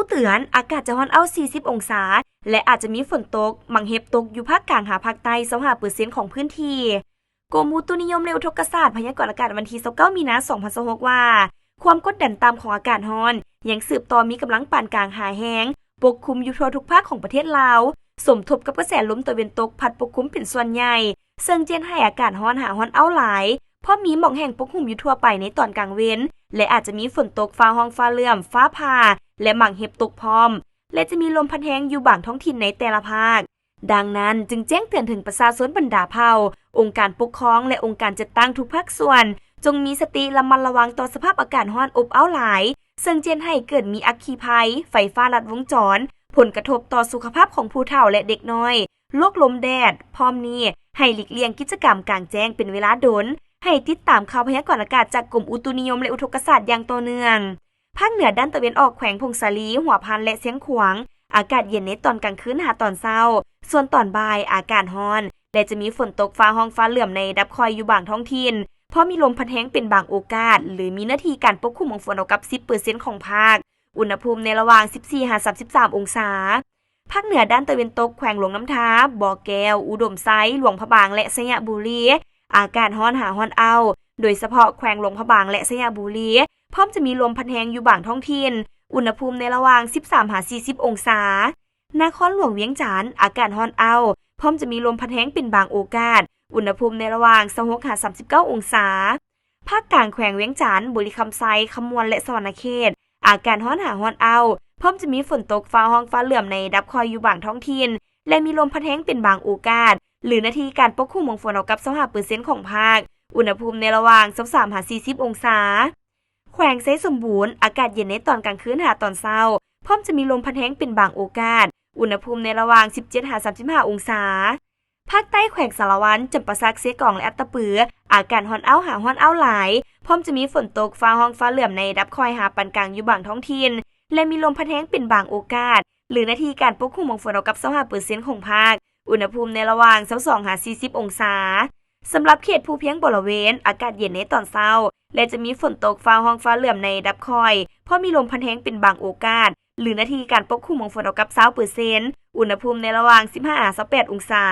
ເຕືອນ ອາກາດຈະຮ້ອນອ້າວ ສີ່ສິບ ອົງສາ ແລະ ອາດຈະມີຝົນຕົກ, ໝາກເຫັບຕົກຢູ່ພາກກາງຫາພາກໃຕ້ ຊາວຫ້າເປີເຊັນຂອງພື້ນທີ່. ກົມອຸຕຸນິຍົມ ແລະ ອຸທົກກະສາດ ພະຍາກອນອາກາດວັນທີ ຊາວເກົ້າ ມີນາ ສອງພັນຊາວຫົກ ວ່າ ຄວາມກົດດັນຕ່ຳຂອງອາກາດຮ້ອນ ຍັງສືບຕໍ່ມີກຳລັງປານກາງຫາແຮງ ປົກຄຸມຢູ່ທົ່ວທຸກພາກຂອງປະເທດລາວ, ສົມທົບກັບກະແສລົມຕາເວັນຕົກພັດປົກຄຸມເປັນສ່ວນໃຫຍ່, ເຊິ່ງຈະເຮັດໃຫ້ອາກາດຮ້ອນຫາຮ້ອນອ້າວຫຼາຍ, ພ້ອມມີໝອກແຫ້ງປົກຫຸ້ມຢູ່ທົ່ວໄປໃນຕອນກາງເວັນ ແລະ ອາດຈະມີຝົນຕົກ, ຟ້າຮ້ອງ, ຟ້າເຫຼື້ອມ, ຟ້າຜ່າ ແລະ ໝາກເຫັບຕົກພ້ອມ, ແລະ ຈະມີລົມພັດແຮງຢູ່ບາງທ້ອງຖິ່ນໃນແຕ່ລະພາກ. ດັ່ງນັ້ນ, ຈຶ່ງແຈ້ງເຕືອນເຖິງປະຊາຊົນບັນດາເຜົ່າ, ອົງການປົກຄອງ ແລະ ອົງການຈັດຕັ້ງທຸກພາກສ່ວນ, ຈົ່ງມີສະຕິລະມັດລະວັງຕໍ່ສະພາບອາກາດຮ້ອນອົບເອົ້າຫຼາຍ, ເຊິ່ງຈະເຮັດໃຫ້ເກີດມີອັກຄີໄພ, ໄຟຟ້າລັດວົງຈອນ, ຜົນກະທົບຕໍ່ສຸຂະພາບຂອງຜູ້ເຖົ້າ ແລະ ເດັກນ້ອຍ, ໂລກລົມແດດ. ພ້ອມນີ້, ໃຫ້ຫຼີກລ່ຽງກິດຈະກຳກາງແຈ້ງເປັນເວລາດົນ, ໃຫ້ຕິດຕາມຂ່າວພະຍາກອນອາກາດຈາກກົມອຸຕຸນິຍົມ ແລະ ອຸທົກກະສາດຢ່າງຕໍ່ເນື່ອງ. ພາກເໜືອດ້ານຕາເວັນອອກ ແຂວງຜົ້ງສາລີ, ຫົວພັນ ແລະ ຊຽງຂວາງ ອາກາດເຢັນໃນຕອນກາງຄືນຫາຕອນເຊົ້າ, ສ່ວນຕອນບ່າຍອາກາດຮ້ອນ ແລະ ຈະມີຝົນຕົກ, ຟ້າຮ້ອງ, ຟ້າເຫຼື້ອມໃນລະດັບຄ່ອຍຢູ່ບາງທ້ອງຖິ່ນ, ພ້ອມມີລົມພັດແຮງເປັນບາງໂອກາດ ຫຼື ມີເນື້ອທີ່ການປົກຄຸມຂອງຝົນເທົ່າກັບ ສິບເປີເຊັນຂອງພາກ, ອຸນຫະພູມໃນລະຫວ່າງ ສິບສີ່ ຫາ ສາມສິບສາມ ອົງສາ. ພາກເໜືອດ້ານຕາເວັນຕົກ ແຂວງຫຼວງນ້ຳທາ, ບໍ່ແກ້ວ, ອຸດົມໄຊ, ຫຼວງພະບາງ ແລະ ໄຊຍະບູລີ ອາກາດຮ້ອນຫາຮ້ອນອ້າວ, ໂດຍສະເພາະແຂວງຫຼວງພະບາງ ແລະ ໄຊຍະບູລີ, ພ້ອມຈະມີລົມພັດແຮງຢູ່ບາງທ້ອງຖິ່ນ, ອຸນຫະພູມໃນລະຫວ່າງ ສິບສາມ ຫາ ສີ່ສິບ ອົງສາ. ນະຄອນຫຼວງວຽງຈັນ ອາກາດຮ້ອນອ້າວ, ພ້ອມຈະມີລົມພັດແຮງເປັນບາງໂອກາດ, ອຸນຫະພູມໃນລະຫວ່າງ ຊາວຫົກ ຫາ ສາມສິບເກົ້າ ອົງສາ. ພາກກາງແຂວງວຽງຈັນ, ບໍລິຄຳໄຊ, ຄຳມ່ວນ ແລະ ສະຫວັນນະເຂດ ອາກາດຮ້ອນຫາຮ້ອນອ້າວ, ພ້ອມຈະມີຝົນຕົກ, ຟ້າຮ້ອງ, ຟ້າເຫຼື້ອມໃນລະດັບຄ່ອຍຢູ່ບາງທ້ອງຖິ່ນ ແລະ ມີລົມພັດແຮງເປັນບາງໂອກາດ ຫຼື ເນື້ອທີ່ການປົກຄຸມຂອງຝົນເທົ່າກັບ ຊາວຫ້າເປີເຊັນຂອງພາກ, ອຸນຫະພູມໃນລະຫວ່າງ ຊາວສາມ ຫາ ສີ່ສິບ ອົງສາ. ແຂວງໄຊສົມບູນ ອາກາດເຢັນໃນຕອນກາງຄືນຫາຕອນເຊົ້າ, ພ້ອມຈະມີລົມພັດແຮງເປັນບາງໂອກາດ, ອຸນຫະພູມໃນລະຫວ່າງ ສິບເຈັດ ຫາ ສາມສິບຫ້າ ອົງສາ. ພາກໃຕ້ແຂວງສາລະວັນ, ຈຳປາສັກ, ເຊກອງ ແລະ ອັດຕະປື ອາກາດຮ້ອນອ້າວຫາຮ້ອນອ້າວຫຼາຍ, ພ້ອມຈະມີຝົນຕົກ, ຟ້າຮ້ອງ, ຟ້າເຫຼື້ອມໃນລະດັບຄ່ອຍຫາປານກາງຢູ່ບາງທ້ອງຖິ່ນ ແລະ ມີລົມພັດແຮງເປັນບາງໂອກາດ ຫຼື ເນື້ອທີ່ການປົກຄຸມຂອງຝົນເທົ່າກັບ ຊາວຫ້າເປີເຊັນຂອງພາກ, ອຸນຫະພູມໃນລະຫວ່າງ ຊາວສອງ ຫາ ສີ່ສິບ ອົງສາ. ສຳລັບເຂດພູພຽງບໍລະເວນ ອາກາດເຢັນໃນຕອນເຊົ້າ ແລະ ຈະມີຝົນຕົກ, ຟ້າຮ້ອງ, ຟ້າເຫຼື້ອມໃນລະດັບຄ່ອຍ, ພ້ອມມີລົມພັດແຮງເປັນບາງໂອກາດ ຫຼື ເນື້ອທີ່ການປົກຄຸມຂອງຝົນເທົ່າກັບ ຊາວເປີເຊັນ, ອຸນຫະພູມໃນລະຫວ່າງ ສິບຫ້າ ຫາ ຊາວແປດ ອົງສາ.